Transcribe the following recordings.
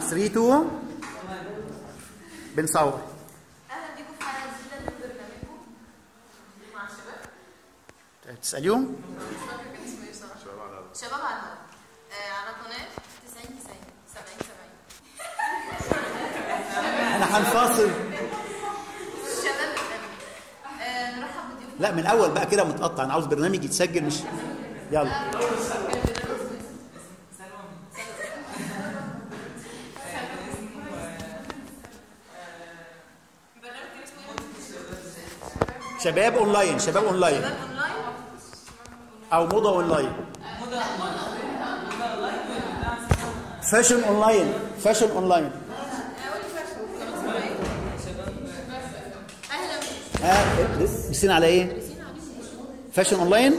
3 2 بنصور. اهلا بيكم في حلقة جديدة من برنامجكم مع الشباب. تساليهم؟ مش فاكره كان اسمه ايه بصراحة. شباب على الهواء على قناة 90 90 70 70. احنا هنفاصل. شباب الفن. نرحب بضيوفنا. لا من الاول بقى كده متقطع، انا عاوز برنامج يتسجل مش يلا. شباب اونلاين، شباب اونلاين او موضة اونلاين، fashion online، fashion online. اهلا. رسينا على ايه؟ fashion online،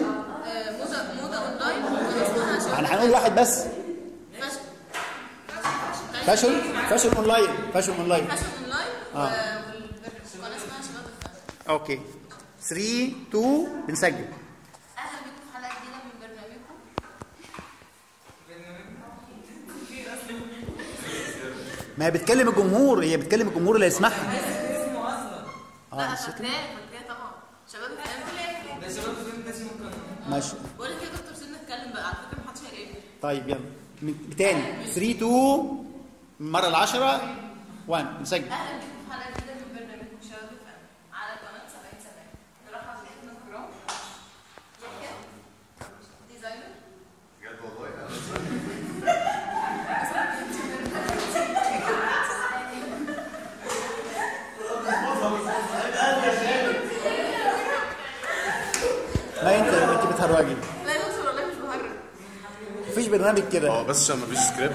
موضة اونلاين. احنا هنقول واحد بس. fashion، fashion online، fashion online، fashion online. والقناة اسمها شباب الفن. okay 3 2 بنسجل. اهلا بيكم في حلقة جديدة من برنامجكم. ما هي بتكلم الجمهور، هي بتكلم الجمهور اللي هيسمعها. اسمه اصلا. لا فاكراه طبعا. شباب الفن. ده شباب الفن ده اسمه القناة. ماشي. بقول لك يا دكتور سيبنا نتكلم بقى، على فكرة ما حدش هيلاقيني. طيب يلا تاني 3 2 المرة العشرة 1 بنسجل. اهلا بيكم في حلقة جديدة من برنامجكم شباب الفن على قناة 70 70. نرحب بضيوفنا الكرام. يحيى designer. بجد والله. ما انت بتهرجي. لا يا دكتور والله مش بهرج. مفيش برنامج كده. بس عشان مفيش سكريبت.